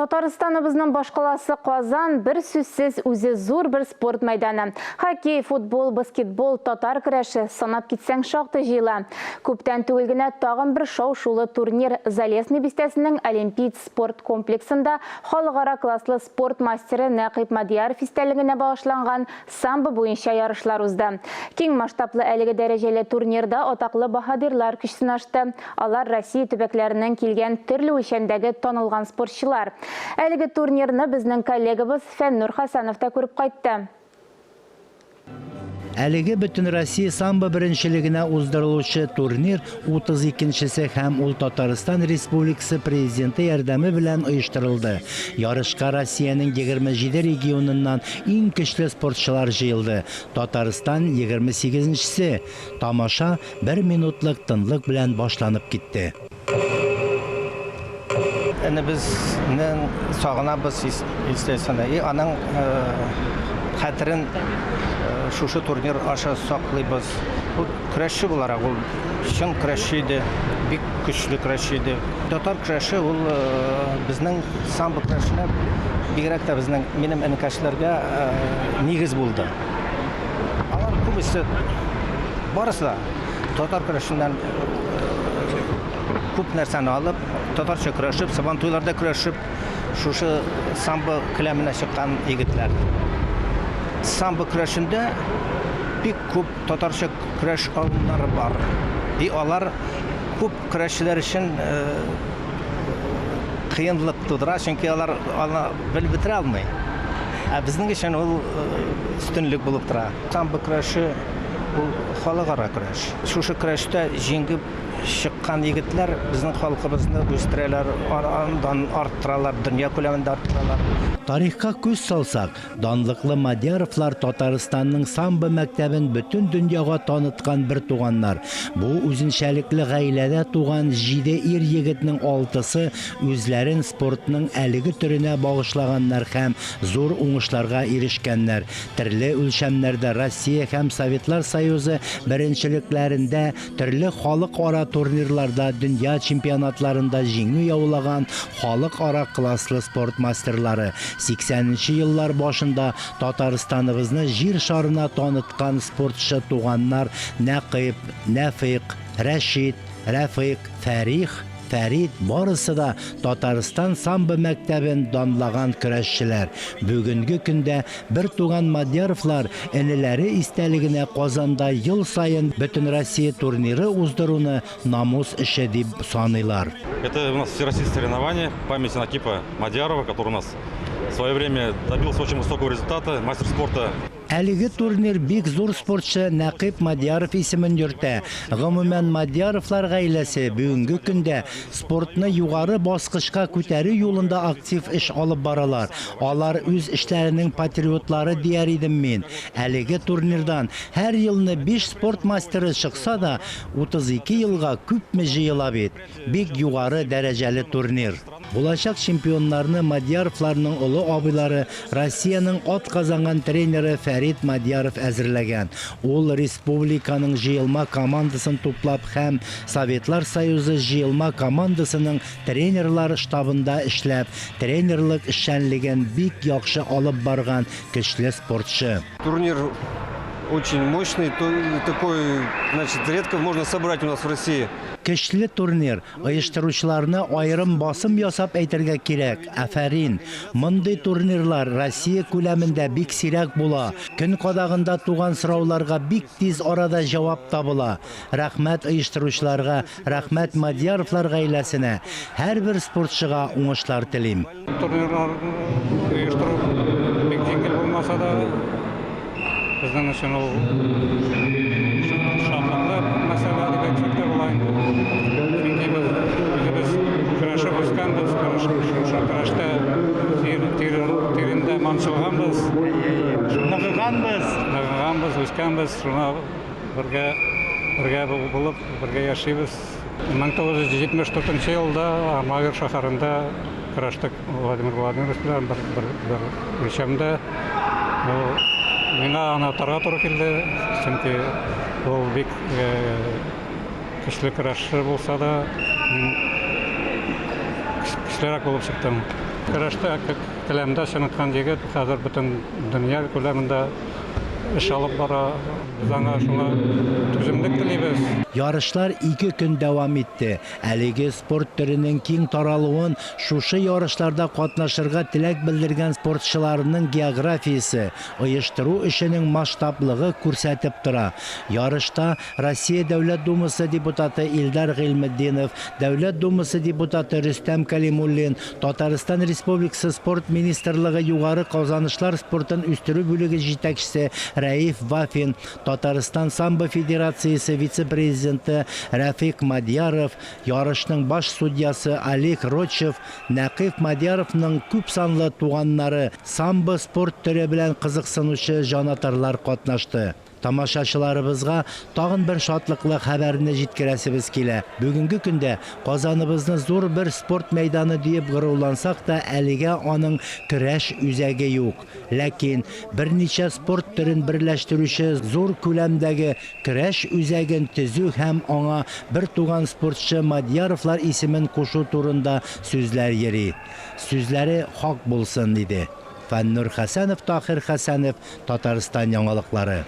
Татарстаныбызның башкаласы Казан бер сүзсез үзе зур бер спорт мәйданы. Хоккей, футбол, баскетбол, татар көрәше, санап китсәң шактый җыела. Күптән түгел генә тагын бер шау-шулы турнир Залесный бистәсенең Олимпиец спорт комплексында халыкара класслы спорт мастеры Нәкыйп Мадьяров истәлегенә багышланган Самбо буенча ярышлар узды. Киң масштаблы әлеге дәрәҗәле турнирда атаклы баһадирлар көч сынашты. Алар Россия төбәкләреннән килгән төрле үлчәмдәге танылган спортчылар. Әлеге турнирны безнең коллегабыз Фәннур Хәсәнов та күреп кайтты. Әлеге Бөтенроссия самбо беренчелегенә уздырылучы турнир 32 нчесе һәм ул Татарстан Республикасы Президенты ярдәме белән оештырылды. Ярышка Россиянең 27 регионыннан иң көчле спортчылар җыелды. Татарстан, 28 нчесе. Тамаша бер минутлык тынлык белән башланып китте. Энебезнең сагынабыз, естественно, и аның хәтерен шушы турнир аша саклыйбыз. Ул көрәшче буларак, ул чын көрәшче иде, бик көчле көрәшче иде. Татар көрәше ул безнең самбо көрәшенә, бигрәк тә безнең, минем энекәшләргә нигез булды. Алар күбесе, барысы да татар көрәшеннән күп нәрсәне алып, татарча көрәшеп, сабантуйларда көрәшеп, шушы самбо келәменә чыккан егетләр. Самбо көрәшендә бик күп татарча көрәш алымнары бар. И алар күп көрәшчеләр өчен кыенлык тудыра, чөнки алар аны белеп бетерә алмый. Ә безнең өчен ул өстенлек булып тора. Самбо көрәше ул халыкара көрәш. Шушы көрәштә җиңеп чыккан егетләр безнең халкыбызны үстерәләр, андан арттыралар, дөнья күләмендә арттыралар. Тарихка күз салсак, данлыклы Мадяровлар Татарстанның самбо мәктәбен бөтен дөньяга таныткан бертуганнар. Бу үзенчәлекле гаиләдә туган җиде ир-егетнең алтысы үзләрен спортның әлеге төренә багышлаганнар һәм зур уңышларга ирешкәннәр. Төрле үлчәмнәрдә Россия һәм Советлар Союзы беренчелекләрендә, төрле халыкара турнирларда, дөнья чемпионатларында җиңү яулаган халыкара класслы спорт мастерлары, 80 нче еллар башында Татарстаныбызны җир шарына таныткан спортчы туганнар Нәкыйп, Нәфыйк, Рәшит, Рәфыйк, Фәрих, Фәрит, барысы да Татарстан самбо мәктәбен данлаган көрәшчеләр. Бүгенге көндә бертуган Мадьяровлар энеләре истәлегенә Казанда ел саен Бөтенроссия турниры уздыруны намус эше дип саныйлар. Это у нас всероссийские соревнования памяти Накипа Мадьярова, который у нас в свое время добился очень высокого результата, мастер спорта. Әлеге турнир бик зур спортчы Нәкыйп Мадьяров исемен йөртә. Гомумән, Мадьяровлар гаиләсе бүгенге көндә спортны югары баскычка күтәрү юлында актив эш алып баралар. Алар үз эшләренең патриотлары дияр идем мин. Әлеге турнирдан һәр елны биш спорт мастеры чыкса да, 32 елга күпме җыела бит. Бик югары дәрәҗәле турнир. Булачак чемпионнарны Мадьяровларның олы абыйлары, Россиянең атказанган тренеры Фәрит Мадьяров әзерләгән. Ул республиканың җыелма командасын туплап һәм Советлар Союзы җыелма командасының тренерлар штабында эшләп, тренерлык эшчәнлеген бик яхшы алып барган көчле спортчы. Турнир очень мощный, такой, значит, редко можно собрать у нас в России. Көчле турнир, Оештыручыларны аерым басым ясап әйтергә кирәк, афәрин! Мондый турнирлар Россия күләмендә бик сирәк була. Көн кадагында туган сорауларга бик тиз арада җавап табыла. Рәхмәт оештыручыларга, рәхмәт Мадьяровлар гаиләсенә. Һәрбер спортчыга уңышлар телим. Турнирлар оештыру бик җиңел булмаса да, безнең өчен ул шатлыклы мәсьәлә дип әйтсәк тә була инде. Чөнки без үзебез көрәшеп үскәнбез, шушы көрәштә тирендә манчылганбыз. Ныгыганбыз. Ныгыганбыз, үскәнбез, шуңа бергә бергә булып, бергә яшибез. 1974 елда Армавир шәһәрендә көрәштек Владимир Владимирович белән бер, бер, бер үлчәмдә. Миңа аны атарга туры килде, чөнки ул бик көчле көрәшче булса да, мин көчлерәк булып чыктым. Көрәштә келәмдә чыныккан егет хәзер бөтен дөнья күләмендә эш алып бара. Без аңа шуңа түземлек телибез. Ярышлар ике көн дәвам итте. Әлеге спорт төренең киң таралуын шушы ярышларда катнашырга теләк белдергән спортчыларның географиясе, оештыру эшенең масштаблыгы күрсәтеп тора. Ярышта Россия Дәүләт Думасы депутаты Илдар Гыйльметдинов, Дәүләт Думасы депутаты Рөстәм Кәлимуллин, Татарстан Республикасы Спорт министрлыгы югары казанышлар спортын үстерү бүлеге җитәкчесе Рәиф Вафин, Татарстан самбо федерациясе вице-президенты Рәфыйк Мадьяров, ярышның баш судьясы Олег Рочев, Нәкыйф Мадьяровның күпсанлы туганнары, самбо спорт төре белән кызыксынучы җанатарлар катнашты. Тамашачыларыбызга тагын бер шатлыклы хәбәрне җиткерәсебез килә. Бүгенге көндә Казаныбызны зур бер спорт мәйданы диеп горурлансак та, әлегә аның көрәш үзәге юк. Ләкин берничә спорт төрен берләштерүче зур күләмдәге көрәш үзәген төзү һәм аңа бертуган спортчы Мадьяровлар исемен кушу турында сүзләр йөри. Сүзләре хак булсын иде. Фәннур Хәсәнов, Таһир Хәсәнов, Татарстан яңалыклары.